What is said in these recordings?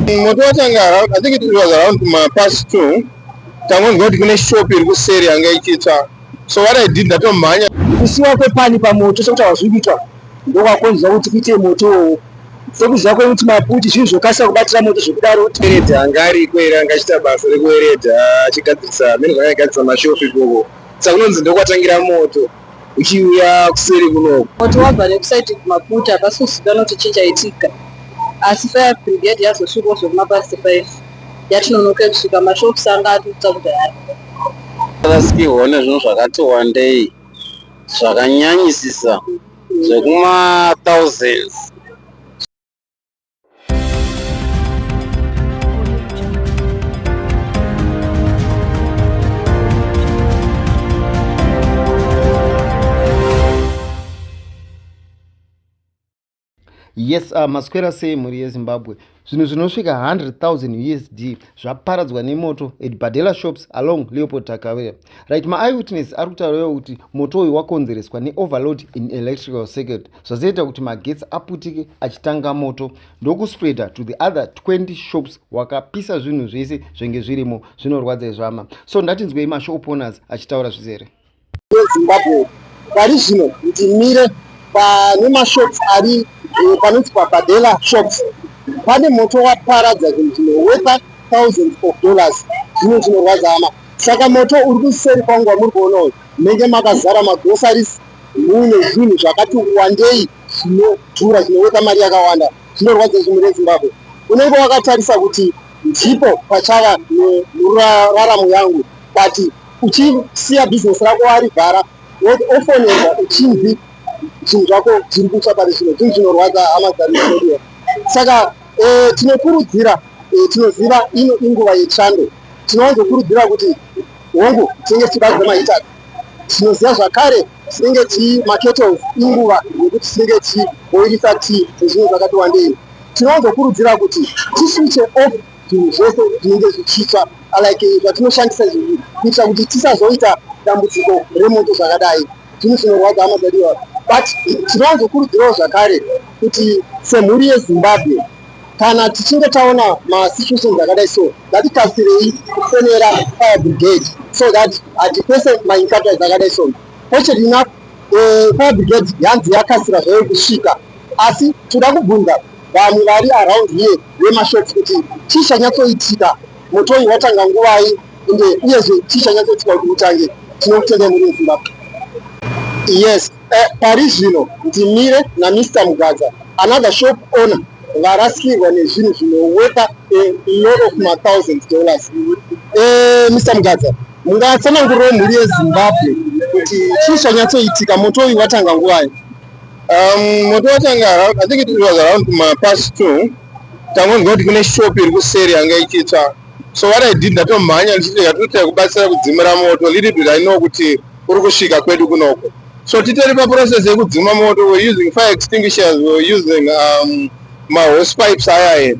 Moto watanga around, I think it was around past 2. Tangonzwa kuti kune shop iri kuseri yanga ichitsva, so what I did, ndatomhanya. Kusiwa kwepani pamoto sekutaura zviri kuitwa ndokwakonzera kuti kuite moto. Sekuziva kwedu kuti maputi zvinhu zvokasira kubatira moto zvekudaro. Weredha anga ariko here, anga achiita basa rekuweredha, achigadzirisa mene zvakagadzirisa mashopu ikoko. Saka kunonzi ndokwatangira moto uchiuya kuseri kunoko. Moto wabva nekusaidi kumaputi, hapasi kuzivikanwa kuti chii chaitika, asi fire brigade yazosvikawo zvekumapast 5, yatinonoke kusvika, mashops anga atotsva kudhara. Rasikirwa nezvinhu zvakati wandei, zvakanyanyisisa, zvekuma-thousands. Yes, maswera sei mhuri yeZimbabwe? Zvinhu zvinosvika 100,000 USD zvaparadzwa nemoto at Badela Shops along Leopold Takawira. Right, maeyewitness ari kutaurawo kuti moto uyu wakonzereswa neoverload in electrical circuit, zvazoita kuti magetsi aputike achitanga moto, ndokuspreada to the other 20 shops, wakapisa zvinhu zvese zvenge zvirimo. Zvinorwadza izvama. So ndatinzwei mashop owners achitaura zvizere. Zimbabwe, pari zvino ndimire pane mashops ari panonzi paBadela Shops. Pane moto waparadza zvinhu zvinowortha thousands of dollars. Zvinhu zvinorwadza, hama. Saka moto uri kuseri kwangu wamuri kuona uyu, munenge makazara magroceries, mune zvinhu zvakati wandei zvinodhura, zvinowortha mari yakawanda. Zvinorwadza zvinhu reZimbabwe. Unenge wakatarisa kuti ndipo pachava neraramo yangu, but uchisiya bhizinesi rako warivhara, ofonerwa uchinzi zvinhu zvako zviri kutsva pari zvino. Zvinhu zvinorwadza, hama dzanodiwa. Saka tinokurudzira, tinoziva ino inguva yechando, tinowanzokurudzira kuti hongu tinenge tichibadza maheaters. Tinoziva zvakare tinenge tii makettles, inguva yekuti tinenge tichiboilisa tea nezvinhu zvakati wandei. Tinowanzokurudzira kuti tiswitche off zvinhu zvese zvinenge zvichitsva, like zvatinoshandisa izvozvi, kuitira kuti tisazoita dambudziko remoto zvakadai. Zvinhu zvinorwadza, hama dzadiwa, but tinowanzokurudzirawo zvakare kuti semhuri yeZimbabwe, kana tichinge taona masituations akadai so, ngatikasirei kufonera fire brigade so that hatipese maencounters akadai so. Fortunately enough, fire brigade yanzi yakasira zvayo kusvika, asi toda kubvunza vamwe vari around here vemashops kuti chii chanyatsoitika, moto uyu watanga nguvai, ende uyezve chii chanyatsoitika kuti utange. Tinokutendai muri weZimbabwe. Yes, pari zvino ndimire naMr Mugadza, another shop owner varasikirwa nezvinhu zvinowortha a lot of mathousands dollars. Mr Mugadza, mungatsanangurirawo mhuri yeZimbabwe kuti chii chanyatsoitika, moto uyu watanga nguvai? Moto watanga around, I think it was around past 2. Tangonzwa kuti kune shop iri kuseri yanga ichitsva, so what I did, ndatomhanya ndichiti yatotaya kubatsira kudzimira moto. Little did I know kuti uri kusvika kwedu kunoko. So titori paprocess yekudzima moto, we're using fire extinguishers, we're using mahose pipes aya,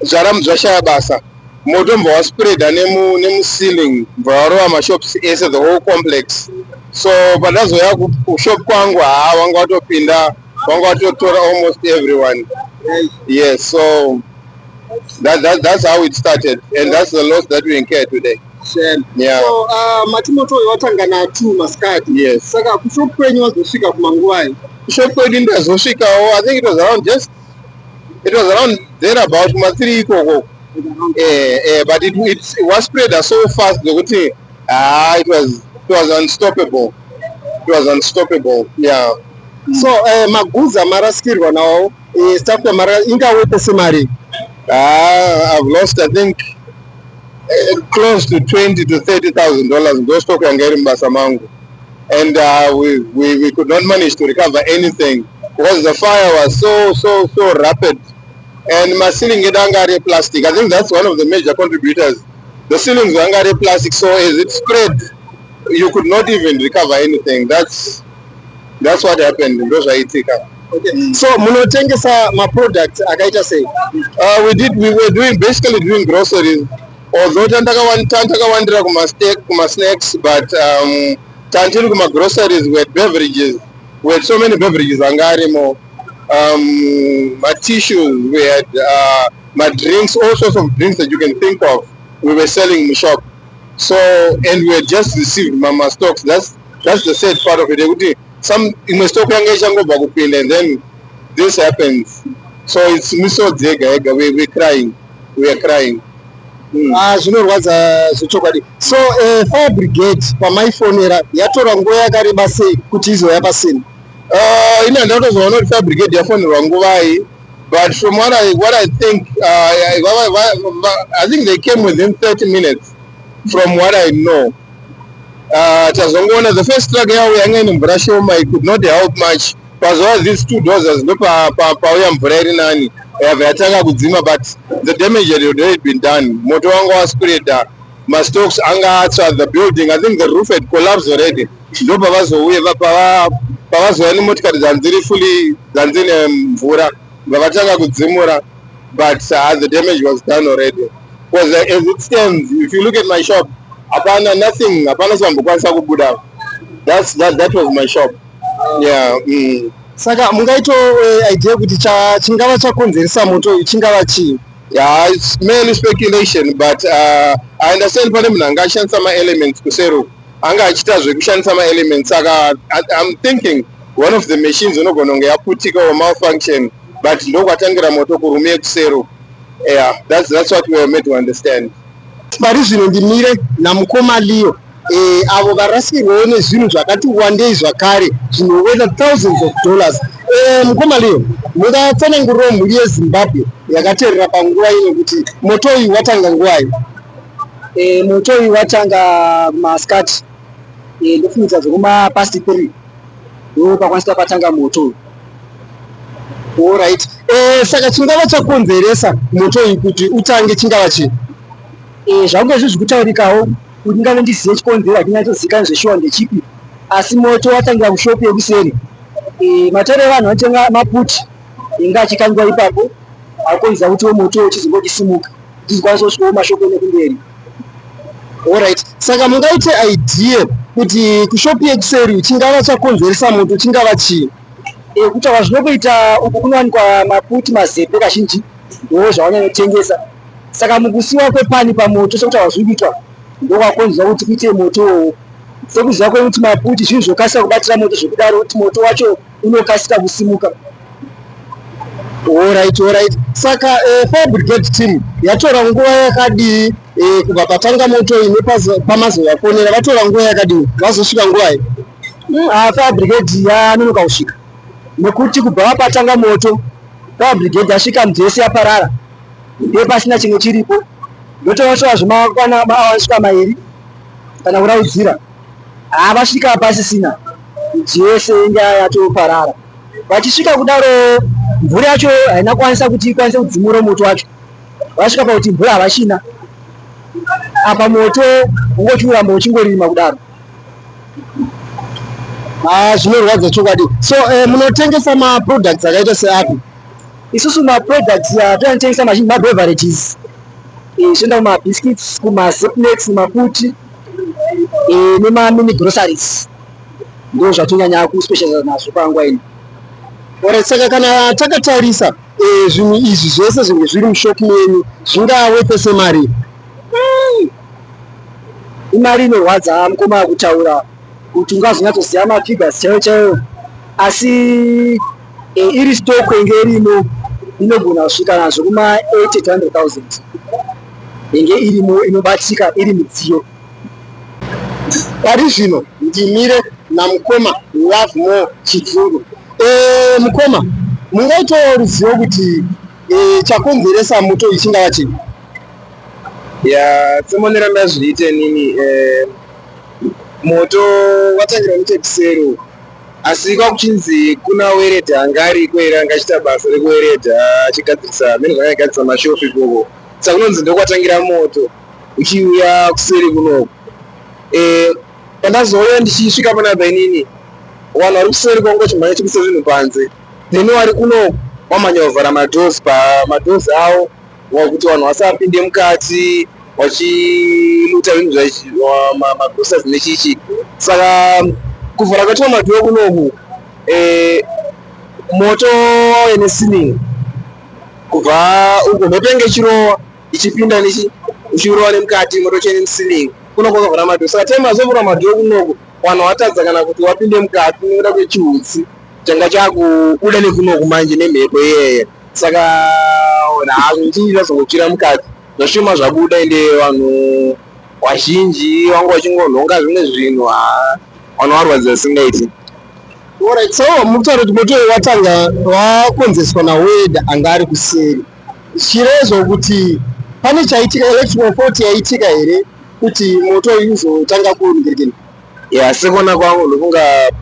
zvaram zvashaya basa. Moto mbva waspreada nemuceiling, mbva warova mashops ese, the whole complex. So pandazoya kushop kwangu, haa, vanga watopinda, vanga watotora almost everyone. Yes, so that's how it started and that's the loss that we incurred today. Shame. Yeah. So mati moto uyu watanga na2 masikati? Yes. Saka kushop kwenyu wazosvika kumanguvai? Kushop kwedu ndazosvikawo, I think it was around there about kuma3 ikoko, but it was spread so fast zvekuti ah, it was unstoppable, it was unstoppable, yeah. So maguza marasikirwa nawo, staff yamara ingawepo semari? Ah, I've lost, I think, close to 20 to $30,000 ndo stock yanga iri mubasa mangu, and we could not manage to recover anything because the fire was so so so rapid, and maceiling edu anga ari eplastic. I think that's one of the major contributors. The ceilings anga ari eplastic, so as it spread you could not even recover anything. That's what happened, ndo zvaitika. Okay. So munotengesa maproducts akaita sei? We were doing basically doing groceries, although tandakawandira kuma snacks, but tandiri kuma-groceries. We had beverages, we had so many beverages anga arimo, matissues, we had Madrinks, all sorts of drinks that you can think of, we were selling mushop. So, and we had just received mama stocks. That's the sad part of it, yekuti some imwe stock yanga ichangobva kupinda and then this happens. So it's misodzi yega yega. We crying, we are crying. Ah, zvinorwadza zvechokwadi. So fire brigade pamaifonera yatora nguva yakareba sei kuti izouya pascene? Ini handina kutozoona kuti fire brigade yafonerwa nguvai, but from what I think, I think they came within 30 minutes from what I know. Tazongoona the first truck yavo yanga ine mvura shoma, it could not help much. Pazova these two dozers ndo pauya mvura iri nani, yabva yatanga kudzima, but the damage had already been done. Moto wanga waspreada, mastocks anga atsva, the building, I think the roof had collapsed already. Ndo pavazouya, pavazouya nemotikari dzanziri fully, dzanzine mvura, vavatanga kudzimura, but the damage was done already, because as it stands, if you look at my shop, hapana nothing, hapana chambokwanisa kubuda. That was my shop, yeah. Saka mungaito idea kuti chingava chakonzeresa moto uyu chingava chii? Yeah, it's merely speculation, but I understand pane munhu anga ashandisa maelements kusero, anga achiita zvekushandisa maelements. Saka I'm thinking one of the machines unogona kunge yaputika or malfunction, but ndokwatangira moto kuroom yekusero. Yeah, that's what we were made to understand. Pari zvino ndimire namukoma Leo, avo varasikirwawo nezvinhu zvakati wandei zvakare zvinowortha thousands of dollars. Mukoma Leo, mungatsanangurirawo mhuri yeZimbabwe yakateerera panguva ino kuti moto uyu watanga nguvai? Moto uyu watanga kumasikati, ndofungidza zvekuma past 3 ndo pakwanisa patanga moto uyu. Alright, saka chingava chakonzeresa moto uyu kuti utange chingava chii? Zvange zviri zvekutaurikawo kuti ndingave ndizive chikonzero, hachinyatsozivikanwa zveshuwa ndechipi, asi moto watangira kushopu yekuseri. Matoro evanhu vanotenga maputi inga achikangiwa ipapo akonzera kuti moto uchizonge uchisimuka, uchizokwanisa kusvikawo mashopu nekumberi. Alright, saka mungaite idea kuti kushopu yekuseri chingava chakonzeresa moto chingava chii? Kutaura zvinokuita uku, kunowanikwa maputi, mazepe kazhinji ndo zvavanyanyotengesa. Saka mukusiwa kwepani pamoto, sekutaura zviri kuitwa, ndokwakonzera kuti kuite moto. Sekuziva kwekuti maputi zvinhu zvokasika kubatira moto, zvekudaro kuti moto wacho unokasika kusimuka. Alright, saka fire brigade team yatora nguva yakadii kubva patanga moto iyi pamazovafonera? Vatora nguva yakadii? Vazosvika nguvai? Fire brigade yanonoka kusvika, nekuti kubva patanga moto, fire brigade yasvika midziyo yese yaparara, ndiye pasina chimwe chiripo. Ndotovatora zvemakwana maawa anosvika 2 kana kuraudzira, havasvika pasisina, midziyo yese inga yatoparara. Vachisvika kudaro, mvura yacho haina kukwanisa kuti ikwanise kudzimura moto wacho. Vasvika pakuti mvura havachina, apa moto ungochiuramba uchingorima kudaro. Ah, zvinorwadza chokwadi. So munotengesa maproducts akaita seapi? Isusu maproducts atinotengesa mazhinji mabeverages, zvinoenda kumabiscuits, kumazepnex, maputi nemamini groceries, ndo zvatonyanya kuspecializa nazvo panguva ino. Alright, saka kana takatarisa zvinhu izvi zvese zvinge zviri mushopu menyu, zvingaworthe semari? Imari inorwadza, mukoma, kutaura kuti ungazonyatsoziva mafigures chaiwo chaiwo, asi iri stock inge irimo inogona kusvika nazvo kuma 80 to 100 000 inge irimo inobatika iri midziyo. Pari zvino ndimire namukoma Lovemore Chidzungu. Mukoma, mungaitawo ruzivo kuti chakonzeresa moto uyu chingava chii? Ya, semonera ndazviite nini, moto watangira nechekusero, asi kwakuchinzi kuna weredha anga ariko here, anga achiita basa rekuweredha, achigadzirisa mene zvakagadzirisa mashopu ikoko. Saka kunonzi ndokwatangira moto uchiuya kuseri kunoku. Pandazouya ndichisvika panapa inini, vanhu vari kuseri kwangu vachimhanya chikuisa zvinhu panze, then vari kunoku vamhanya kuvhara madoors, pamadoors avo kuti vanhu vasapinde mukati vachiluta zvinhu, magroceries nechichi. Saka kuvhara kwaitwa madoor kunoku, moto wauya neceiling. Kubva uko mhepo inge ichirova ichipinda nechi ichirova nemukati moto chene muceiling kuno kwakavhura madhoo saka time azovhura madhoo kunoku vanhu vatadza kana kuti wapinde mukati nekuda kwechihutsi changa chakubuda nekunoku manje nemhepo iyeye saka hazvinji zvazongotsvira mukati zvashoma zvabuda ende vanhu vazhinji vanga vachingonhonga zvimwe zvinhu vanhu varwadziwa zvisingaiti. Alright, so mukutaura kuti moto uyu watanga wakonzeswa naweda anga ari kuseri zvichirezvo kuti pane chaitika electrical fault yaitika here kuti moto uyu uzotanga kungerekeni? Ya, sekuona kwangu ndofunga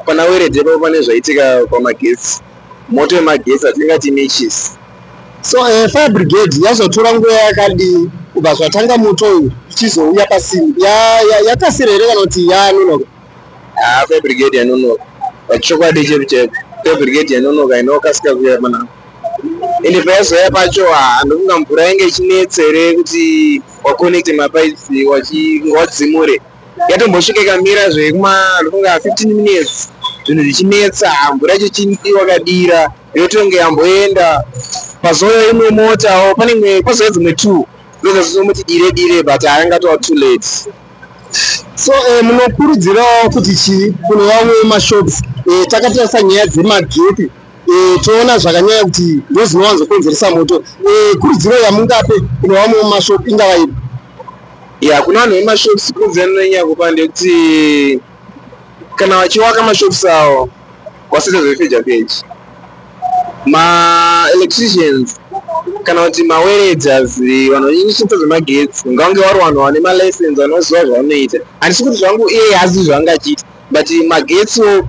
pana weredhe ipapo pane zvaitika pamagetsi moto wemagetsi hatingati matches. So fire brigade yazotora nguva yakadii kubva zvatanga moto uyu ichizouya pasini? Yakasira here kana kuti yanonoka? Haa, fire brigade yanonoka pachokwadi chedu chaipo. Fire brigade yanonoka inokasika kuuya panapa ende payazouya pacho haa ndofunga mvura yange ichinetsa here kuti waconnecte mapipes wadzimure yatombosvika ikamira zvekuma ndofunga 15 minutes zvinhu zvichinetsa mvura yacho ichidiwa kadira yotonge yamboenda pazouya imwe motawo pane imwe pazouya dzimwe two ndozvazomuti dire dire but haangatova too late. So munokurudzirawo kuti chii kune vamwe vemashops? Takatarisa nyaya dzemagetsi, toona zvakanyanya kuti ndozvinowanzokonzeresa moto. Kurudziro yamungape kune vamwe vemashop ingava ipi? Ya, kuna vanhu vemashops kurudziro yanonyanya kupa ndekuti kana vachiwaka mashops avo vasaita zvefeja feja. Maelectricians kana kuti mawereders vanhu vachishandisa zvemagetsi ngavange vari vanhu vane malicense vanoziva zvavanoita. Handisi kuti zvangu iye haazivi zvaanga achiita but magetsiwo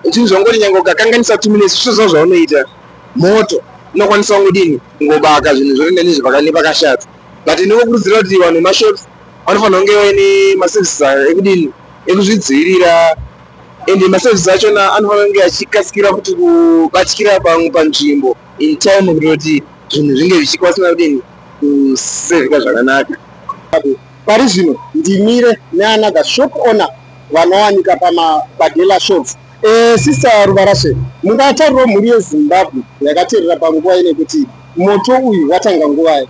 zvinhu zvangoti nyange ukakanganisa 2 minutes zvitoziva zvaunoita moto unokwanisa kungodini kungobaka zvinhu zvotoenda nepakashata. But ndinokurudzira kuti vanhu vemashops vanofanira kunge vaine maservices ekudini ekuzvidzivirira ende maservices achona anofanira kunge achikasikira kuti kubatikira pamwe panzvimbo in time kuitira kuti zvinhu zvinge zvichikwanisa kudini kusevhika zvakanaka. Pari zvino ndimire neanother shop owner vanowanika pamaBadela Shops. Sister Ruvarashe, mungataurirawo mhuri yeZimbabwe yakateerera panguva ino kuti moto uyu watanga nguvai?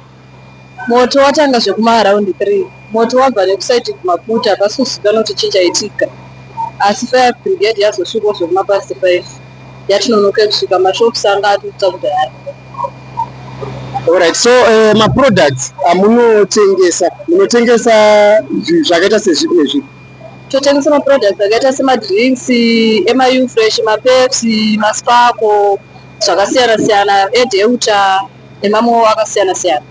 Moto watanga zvekuma around 3. Moto wabva nekusaidi kumaputa hapasi kuzivikanwa kuti chii chaitika. Asi fire brigade yazosvikawo zvekuma past 5 yatinonoke kusvika mashops anga atotsva kudhara. Alright, so maproducts amunotengesa, munotengesa zvakaita sezvipi nezvipi? Totengesa maproducts akaita semadrinks, emaUfresh, maPepsi, maSparko, zvakasiyana siyana, eDelta nemamwewo akasiyana siyana.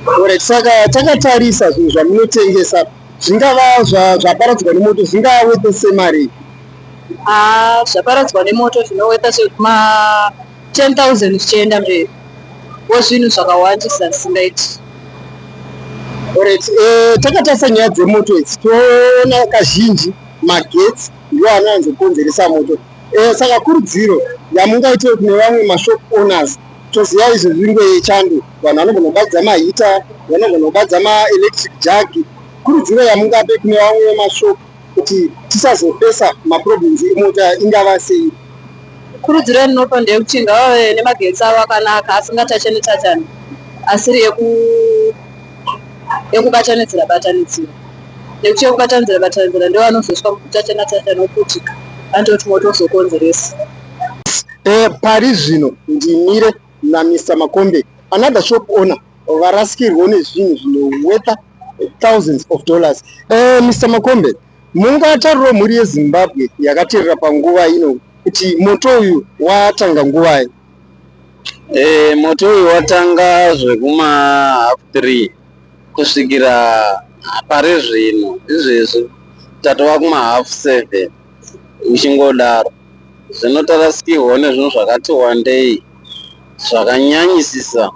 Alright, saka takatarisa zvinhu zvamunotengesa zvingava zvaparadzwa nemoto zvingava worth semari? Haa, zvaparadzwa nemoto zvinoweta zvekuma 10,000 zvichienda mberi. Wo zvinhu zvakawandisa zvisingaiti. Alright, takatarisa nyaya dzemoto idzi toona kazhinji magetsi ndiwo anowanzokonzeresa moto. Saka kurudziro yamungaite kune vamwe mashop owners, toziva izvo zvingo yechando vanhu vanogona kubatidza mahita, vanogona kubatidza maelectric jug. Kurudziro yamungape kune vamwe vemashop kuti tisazopesa maproblems emoto ingava sei? Kurudziro yandinopa ndeyekuti ngavave nemagetsi avo akanaka asingatachani tachani asiri ekubatanidzira batanidzira nekuti ekubatanidzira batanidzira ndiwo anozoiswa mukutachana tachana oputika anototi moto uzokonzeresa. Pari zvino ndimire naMr Makombe, another shop owner varasikirwa nezvinhu zvinoweta thousands of dollars. Mr Makombe, mungataurirawo mhuri yeZimbabwe yakateerera panguva ino kuti moto uyu watanga nguvai? Moto uyu watanga zvekuma 3:30 kusvikira pari zvino izvezvi tatova kuma 7:30 uchingodaro. Zvino tarasikirwa nezvinhu zvakati wandei zvakanyanyisisa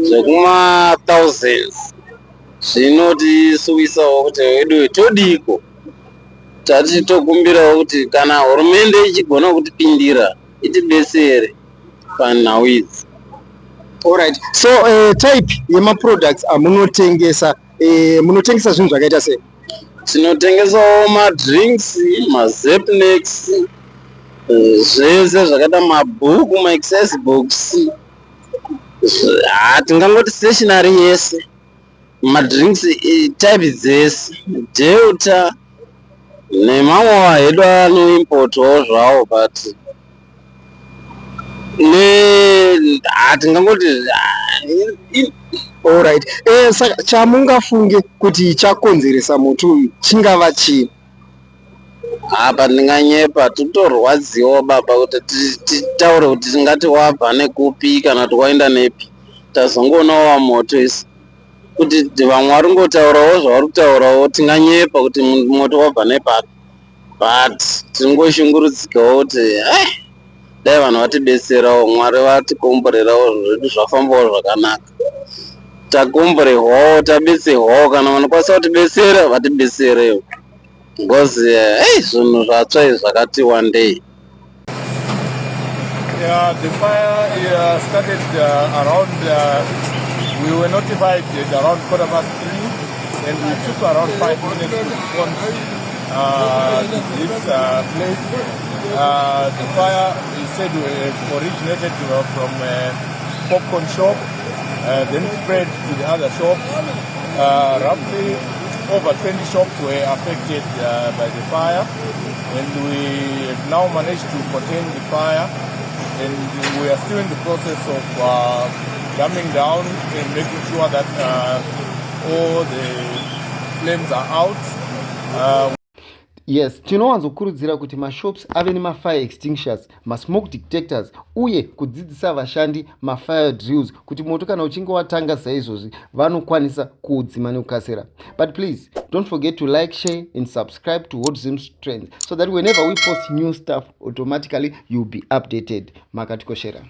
zvekuma thousands zvinotisuwisawo kuti wedu todiko. Tati tokumbirawo kuti kana hurumende ichigona kutipindira itibetsere panhau idzi. Alright, so type yemaproducts amunotengesa, munotengesa zvinhu zvakaita sei? Tinotengesawo madrinks, mazepnex, zvese zvakaita mabhuku, maexercise books. Ha, tingangoti stationary yese, madrinks type dzese, Delta nemamwe hedu anoimportwawo zvawo, but ne ha, tingangoti Alright, saka chamungafunge kuti chakonzeresa moto uyu chingava chii? Apa ndinganyepa, totorwadziwa baba kuti titaure kuti tingati wabva nekupi kana kuti waenda nepi. Tazongoonawo wamoto isi kuti vamwe vari kungotaurawo zvavari kutaurawo. Tinganyepa kuti moto wabva nepapi, but tingoshungurudzikawo kuti dai vanhu vatibetserawo, Mwari vatikomborerawo, zvinhu zvedu zvafambawo zvakanaka, takomborerwawo, tabetserwawo. Kana vanokwanisa kutibetsera, vatibetserewo, because ei, zvinhu zvatsva izvi zvakati wandei. Yeah, the fire started around, we were notified at around 3:15, and we took around 5 minutes to respond to this place. The fire is said to have originated from a popcorn shop, then spread to the other shops. Roughly over 20 shops were affected by the fire, and we have now managed to contain the fire, and we are still in the process of damming down and making sure that all the flames are out. Yes, tinowanzokurudzira kuti mashops ave nemafire extinguishers, masmoke detectors, uye kudzidzisa vashandi mafire drills, kuti moto kana uchinge watanga saizvozvi vanokwanisa kuudzima nekukasira. But please don't forget to like, share and subscribe to Hot Zims Trends so that whenever we post new stuff, automatically you'll be updated. Makatikoshera.